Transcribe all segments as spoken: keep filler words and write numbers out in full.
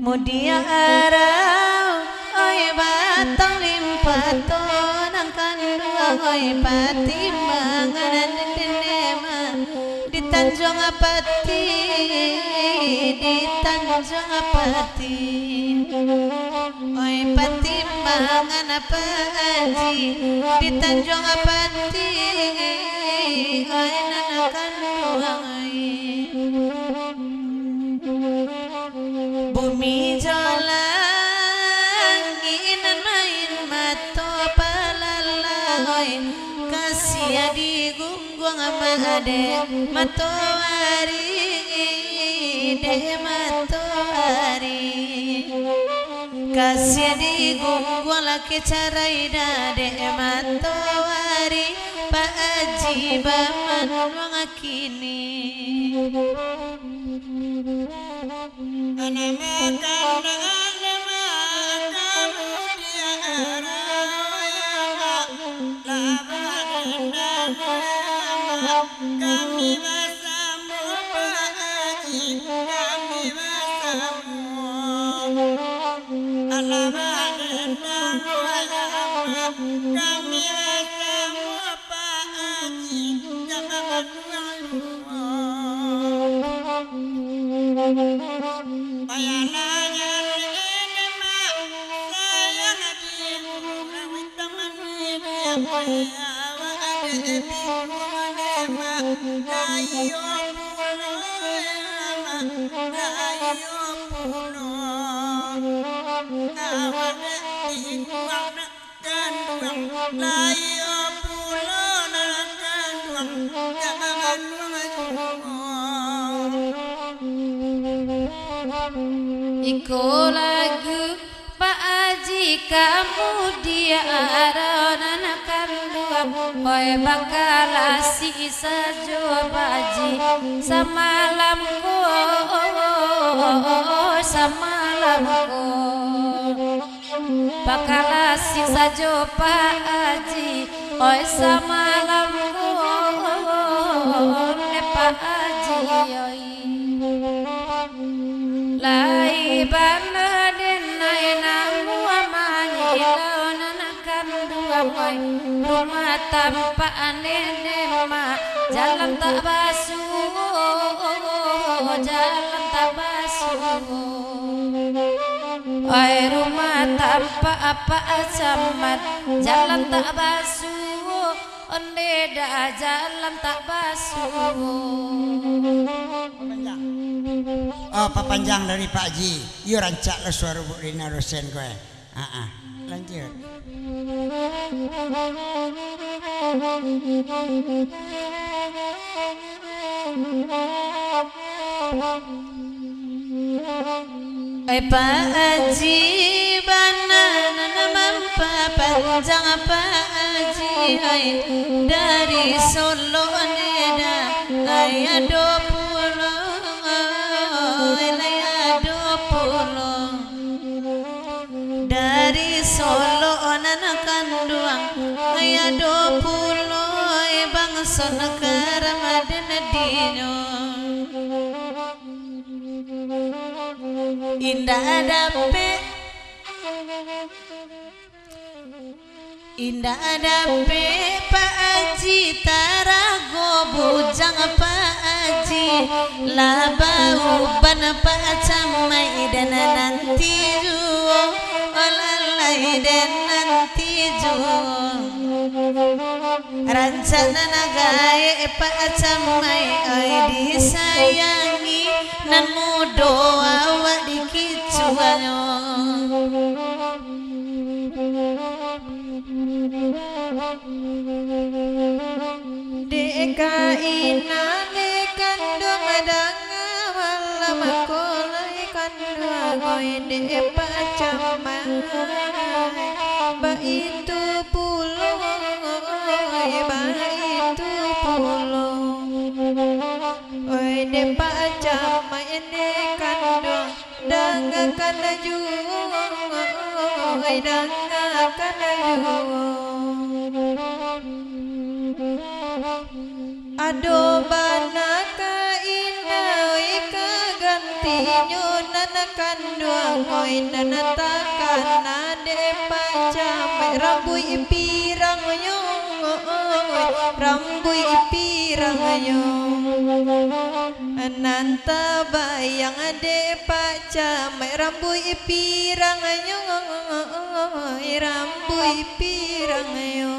Mudiak arau, oi batang limpato nan kanduang, oi patimbangan nan dendema di Tanjuang Pati, di Tanjuang Pati. Oi patimbangan Pak Aji di Tanjuang Pati, oi nan kanduang ai. Bumi jo langik nan main mato palalau, oi, kasiah digungguang ma-, dek matoari, dek matoari. Kasiah digungguang laki carai da dek matoari, Pak Aji bamanuang kini. Kami basamo, Pak Aji, kami basamo. Alamak, dendam, alamak, kami basamo, Pak Aji, jangan baduang. Payah nanya ini, Mak, sayang di rumah, wita mandi, dia payah. Iko lagu Pak Aji, kamudiak arau nan kanduang, oi, bakalasi sajo Pak Aji samalam ko, samalam ko. Bakalasi sajo Pak Aji, oi, samalam ko, Pak Aji, oi. Lai bana den ai namuah mangilau nan kanduang ai, rumah tampak ane dema, jalan tak basuo, jalan tak basuo. Ai rumah tampak Pak Camat, jalan tak basuo. Onde dah jalan tak basuo. Oh, papanjang dari Pak Ji. Iyo, rancak lah suaro Buk Rina dosen ko, eh. Ah, ah. Lanjut. Ai Pak Aji, bana nan mampapanjang Pak Aji, ai dari Solok ne da, ai ado pulo, ai lai ado pulo. Dari Solok nan kanduang, ai ado pulo, ai bangso nagara Madinah dino. Indak dapek, indak dapek Pak Aji, tarago bujang Pak Aji, lah bauban Pak Camat, den nanti juo, alalai den nanti juo. Rancak nan gaek Pak Camat, ai disayangi, nan mudo awak dikicuanyo. Dek ka inang, dek kanduang, danga malam ko lai kanduang, oi dek Pak Camat. Baitu pulo, oi baitu pulo. Oi dek Pak Camat, dek kanduang, dangakan juo, oi dangakan juo. Ado bana ka inai ka gantinyo nan kanduang, oi, nan takana dek pacamaik rambuik pirangnyo, oi, rambuik pirangnyo. Nan tabayang dek pacamaik rambuik pirangnyo, oi, rambuik pirangnyo.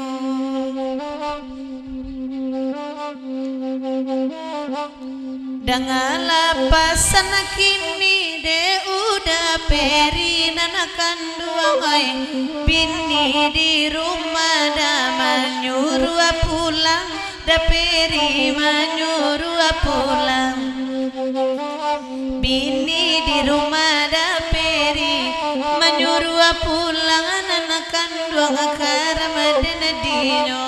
Dangalah pasan kini dek Uda Peri nan kanduang, oi. Bini di rumah Da manyuruah pulang, Da Peri manyuruah pulang. Bini di rumah Da Peri manyuruah pulang nan kanduang ka Ramadan dinyo.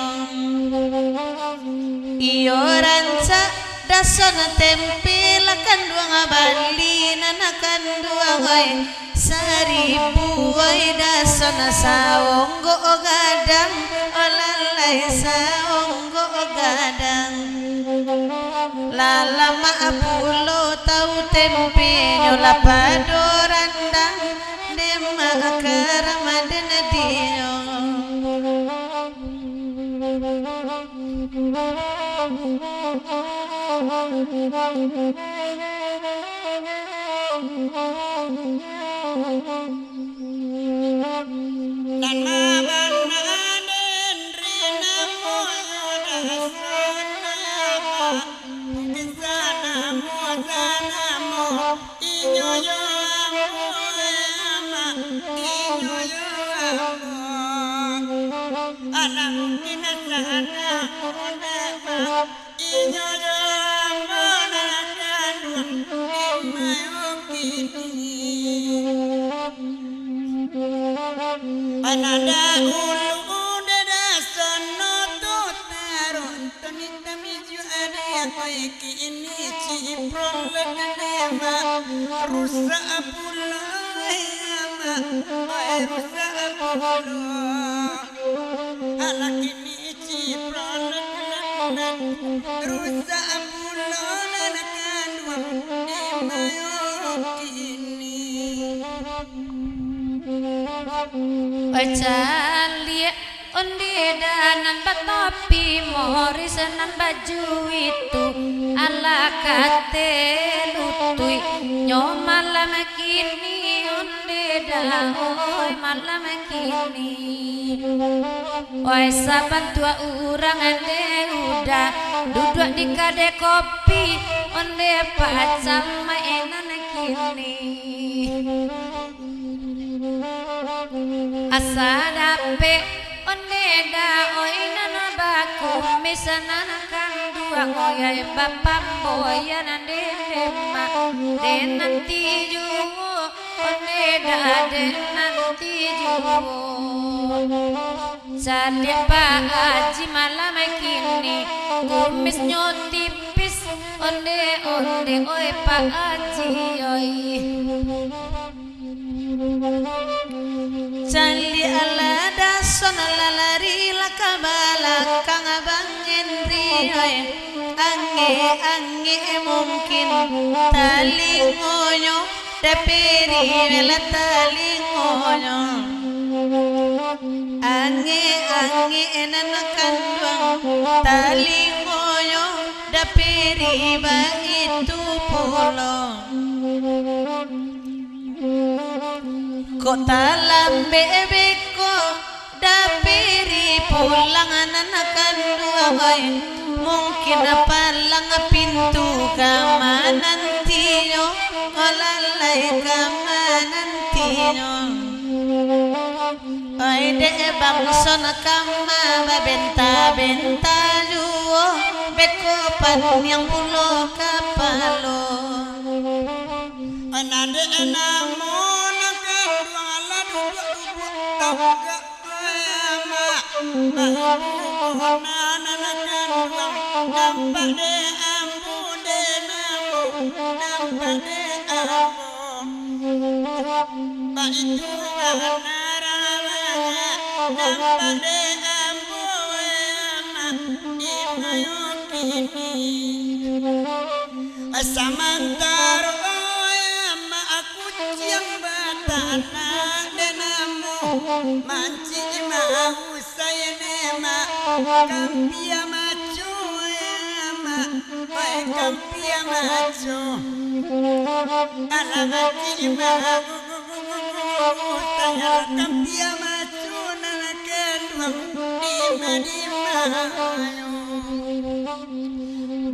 Iyo rancak dason tempe lah kanduang bali nan kanduang, oi, saribu, oi, dason saonggok gadang, oh, lalai saonggok gadang. Lah lamak pulo tau tempenyo lah pado randang, demak ka Ramadan dinyo. Nan mamanen ri namo yo dasana, di sana mo sanamo. Inyo yo ambo, eh, amak, inyo yo ambo. Anak mungkin sana, amak, inyo yo ambo, nan kanduang, imayo kini. Anak dahulu dada sono tu taruh, tuni kami Kini ciprolek dema, rusak pulo, ai, ama, ai, rusak pulo. Alah kini ciprolek, rusak pulo, nan kanduang dema yo kini. Oi, caliak. Onde Da nan batopi moris nan baju itu, alah kate lutuik nyo malam kini, onde Da, oi, malam kini. Oi, sabantuak urang dek Uda, duduak di kade kopi, onde pacamaik nan kini. Asa dapek onde Da, oi, nan bakumis nan kanduang, oi, ai, bapamboyan dek demak, dek nan tijuo, onde Da, dek nan tijuo. Caliak Pak Aji malam kini, kumisnyo tipis, onde, onde, oi, Pak Aji, oi. Caliak lah dason lah lari lah ka balakang Abang Henry, oi. Angek-angek mungkin talingonyo, Da Peri lah talingonyo. Angek-angek nan kanduang talingonyo, Da Peri baitu pulo. Kok talambek beko Da Peri pulang nan kanduang, oi. Mungkin palang pintu ka manantinyo, lalai ka manantinyo. Oi, dek bangso nan kama babenta-benta juo, beko paniang pulo kapalo. Nan dek namo nan kanduang lah duduak-duduak tagak, Mak. Bahagian nan kanduang nampak dek ambo, dek namo nampak dek ambo. Baitu bana rawanyo nampak dek ambo, Mak. Imayo Samantaro, oi, amak kuciang batanak, den ambo mancik mausai ne, mak, kampia maco, oi, amak, oi, kampia maco. Alah mancik mausai, alah kampia maco, nan kanduang dima-dima.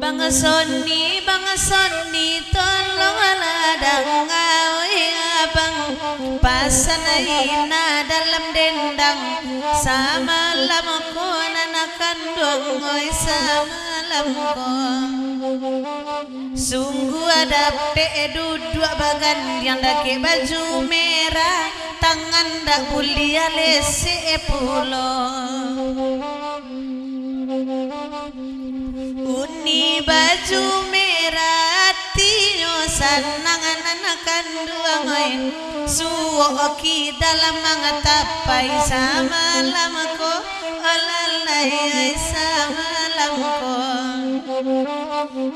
Bang Soni, Bang Soni, tolonglah danga, oi abang, pasan ina dalam dendang, samalam ko nan kanduang, oi, samalam ko. Sungguah dapek duduak bagandiang, dakek baju merah, tangan dak buliah lesek pulo. Uni baju merah, atinyo sanang nan kanduang, oi. Suok kida lamang tapai, samalam ko, alalai, ai, samalam ko.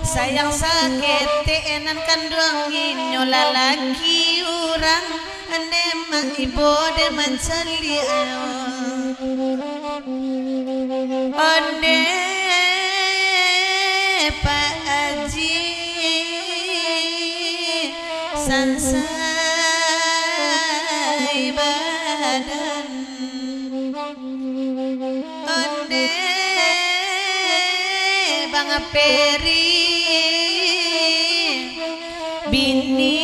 Sayang saketek nan kanduang inyo, lalaki urang, ande mak ibo den mancaliak. Onde Pak Aji, sansai badan. Onde Bang Peri, bini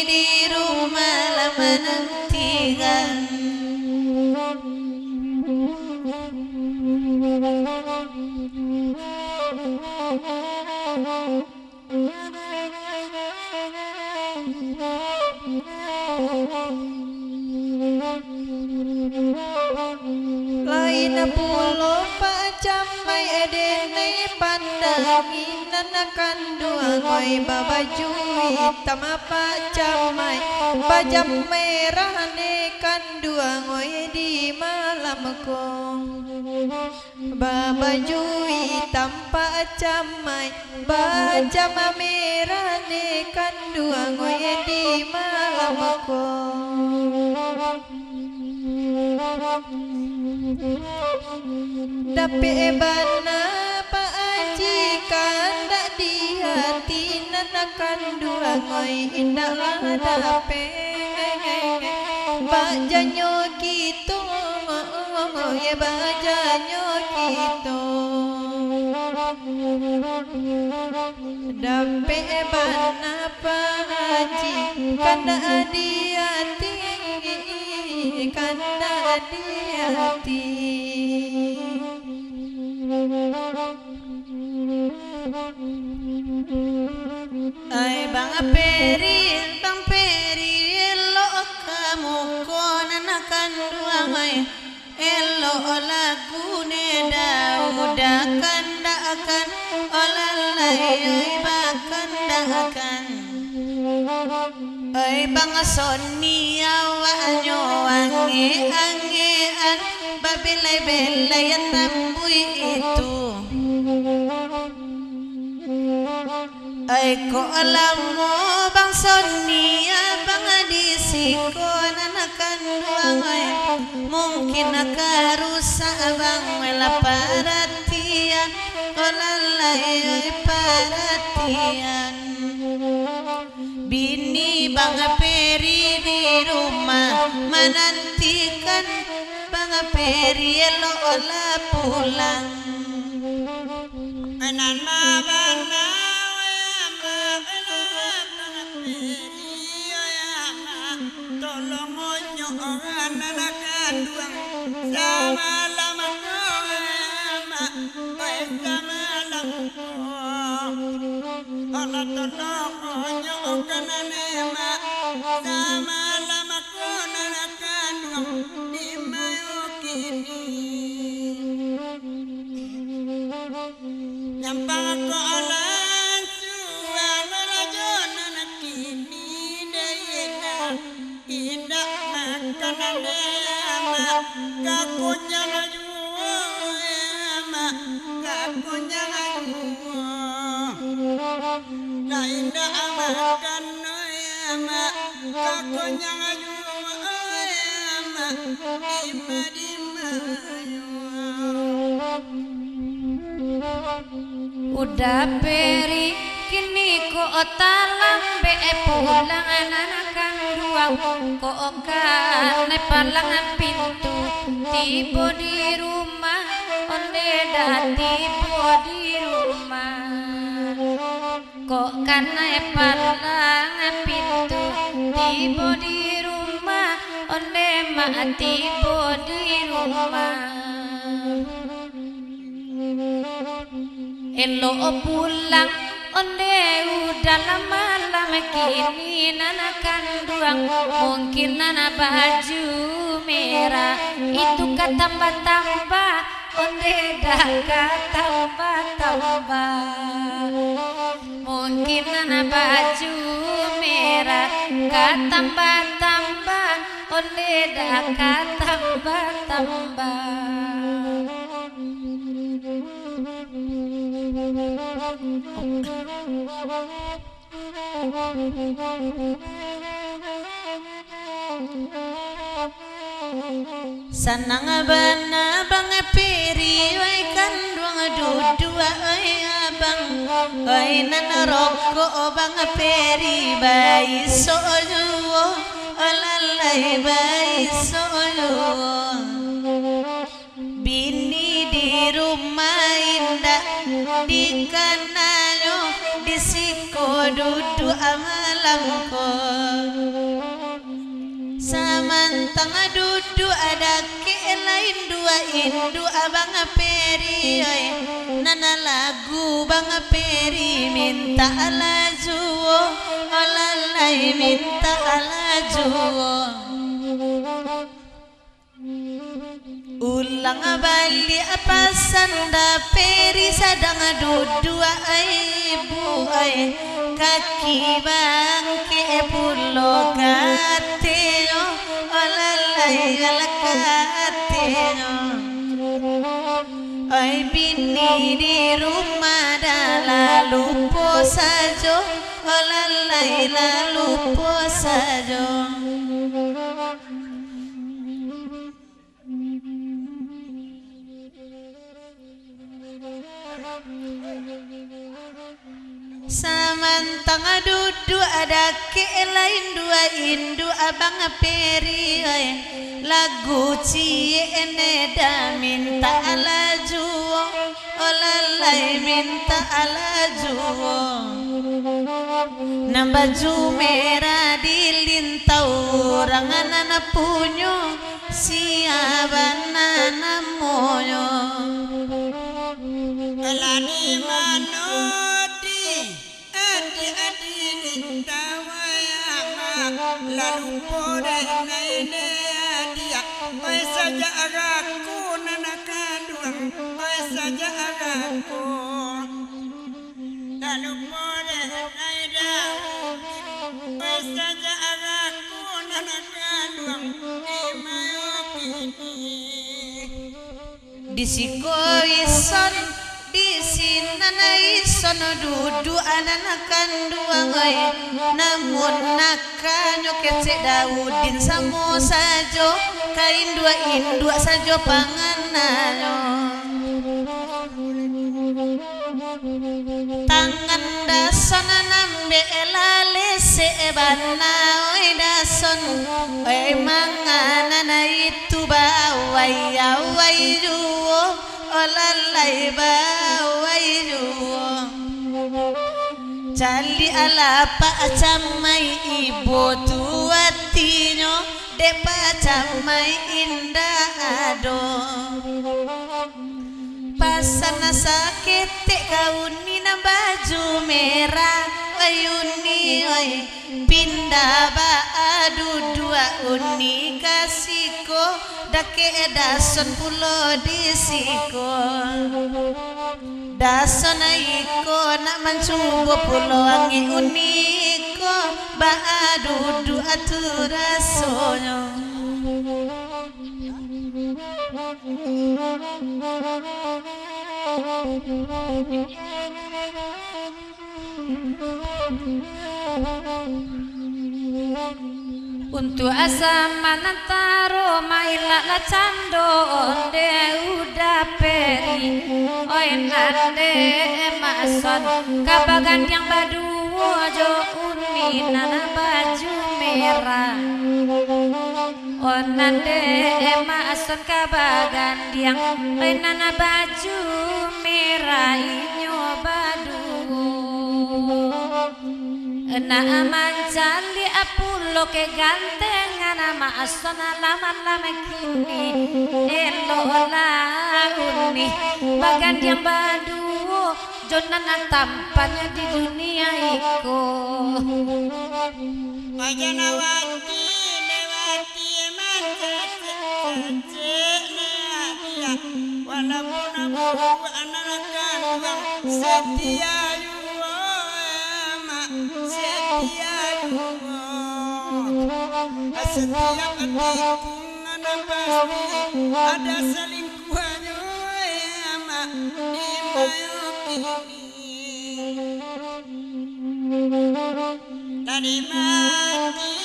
di rumah lah manantikan. Lain pulo Pak Camai, denai pandangi nan kanduang, oi, babaju itam Pak Camai, bajam merah ne kanduang, oi, di malam ko. Babaju itam Pak Camai, bajam merah ne kanduang, oi, di malam ko. Dapek bana Pak Aji, kandak di ati nan kanduang, oi, indaklah dapek. Bak janyo kito, ye, bak janyo kito. Dapek bana Pak Aji, kandak di ati, kandak di ati. Ai Bang Peri, Bang Peri, elok ka muko nan kanduang, ai. Elok lagu ne Dauda, kandakan, olalai, ai, bakandakan. Oi Bang Soni, awaknyo angek-angekan, babelai-belaian rambuik itu. Ai kok lamo Bang Soni, abang di siko nan kanduang, ai, mungkin ka rusak, abang lah paratian, olalai, ai, paratian. Bini Bang Peri di rumah manantikan, Bang Peri eloklah pulang. Nan ma bana, weh, ma bana, Bang Peri, weh, ma, tolong onyok nan kanduang samalam ko, weh, ma, weh, samalam ko. Alah, tolong onyok ka nane, ma, samalam ko nan kanduang di mayo kini. Nyampang ko alah suang rajo nan kini dek indak, indak makan dek amak, kakunyang juo amak. Kakunyang juo, lah indak makan, oi, amak. Kakunyang juo, oi, amak. Dima-dima juo. Uda Peri, kini ko talambek pulang nan kanduang, ko kanai palang pintu, tibo di rumah, onde dah tibo di rumah. Ko kanai palang pintu, tibo di rumah, onde mak tibo di rumah. Elok pulang, onde uda lah malam, kini nan kanduang, mungkin nan baju merah, itu ka tambah-tambah, onde dah ka tambah-tambah. Mungkin nan baju merah, ka tambah-tambah, onde dah ka tambah-tambah. Sanang bana Bang Peri, wai kanduang duduak, wai abang, wai nan rokok Bang Peri, baiso juo, lalai baiso juo. Bini di rumah indak dikananyo, di siko duduak malam ko. Samantang duduak dakek lah induak-induak Bang Peri, oi. Nan lagu Bang Peri mintak lah juo, lalai mintak lah juo. Ulang baliak pasan Da Peri sadang duduak, ai bu ai, kaki bangkek pulo katenyo, lalai lah katenyo. Ai bini di rumah dah lah lupo sajo, lalai lah lupo sajo. Samantang duduak dakek lah induak-induak Bang Peri, oi. Lagu ciek ne dah mintak lah juo, lalai mintak lah juo. Nan baju merah di lintau urang nan punyo, sia bana namonyo. Lah di mano di adik-adik lintau, wai amak, lah lupo dek nai dek adiak, wai sajak raku nan kanduang, wai sajak raku. Lalu boleh nai daun, wai sajak raku nan kanduang, di mayo kini. Di siko ison, di sinan ison, duduak nan kanduang, oi. Namun nak kanyo kecek Daudin samo sajo, ka induak-induak sajo pangananyo. Tangan Dason nan ambek lah lesek bana, oi Dason, oi manganan itu bawai-awai juo. Olalai bawai juo. Caliak alah pacamai ibo tu atinyo, dek pacamai indak ado. Pasan saketek ka Uni nan baju merah, oi Uni, oi. Pindah baa duduak Uni ka siko, dakek Dason pulo di siko. Dason iko nak mancubo pulo angek Uni ko, baa duduak tu rasonyo. Untuak asa manantaro mailaklah cando onde Uda Peri. Oi nande Mak Son ka bagandiang baduo jo Uni nan baju merah. Oh nande Mak Son ka bagandiang, oi nan baju merah inyo baduo. Nak mancaliak pulo kagantengan Mak Son lah malam kini. Eloklah Uni bagandiang baduo jo nan tampan di dunia iko. Pajanawati lewati mancacik-cacik lewat dia. Walaupun aku anak kanduang, setia juo, Mak, setia juo. Setiap tikungan pasti ada selingkuhanyo, Mak, di malam ini. Tadi mati,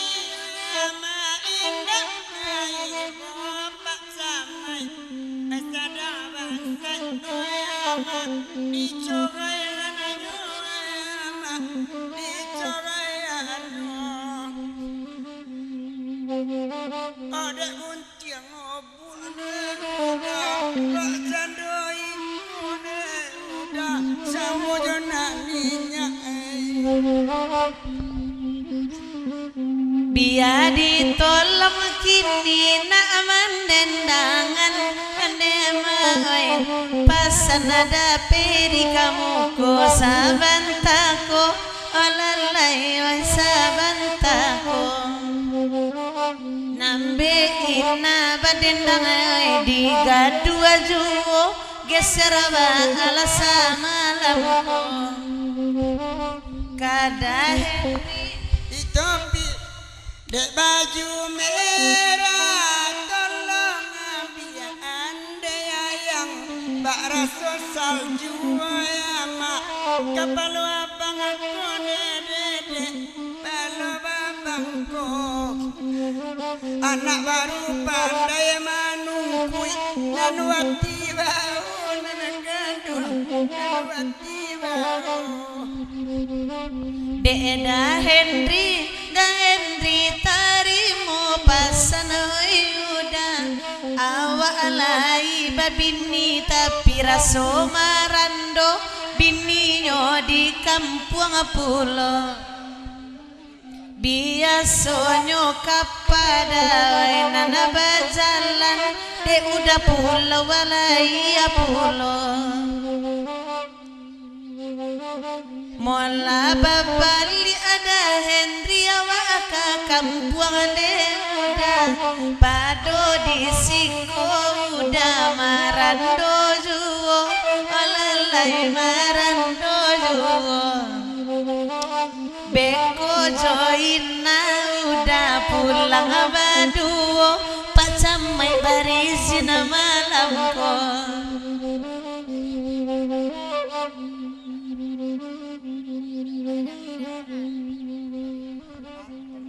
Mak, indak baik, bapak samai. Sadang bangsai, Mak, dicorai anaknyo, Mak, dicorai anaknyo. Adek guntiang. Bia ditolong kini nak mandandangan, ande maoi pasan Uda Peri ka muko sabanta ko. Alalai, oi, sabanta ko. Nambek ina badendang, oi, digaduah juo, geser baalah samalam ko. Ka Da Henry. Di topi. Dek baju merah, tolong ambiak ande ayang, bak raso salju, oi amak. Kapalo abang ko ne dedek, palo babang ko. Anak baru pandai manungkui, nan wati bahu, nan gadun, nan wati bahu. Dek Da Henry, Da Henry tarimo pasan, oi Uda. Awak lai babini, tapi raso marando, bininyo di kampuang pulo. Biasonyo kapada, oi, nan bajalan, dek Uda pulo, walai pulo. Molah babaliak Da Henry awak ka kampuang dek Uda. Pado di siko Uda marando juo, alalai marando juo. Beko jo ina Uda pulang baduo.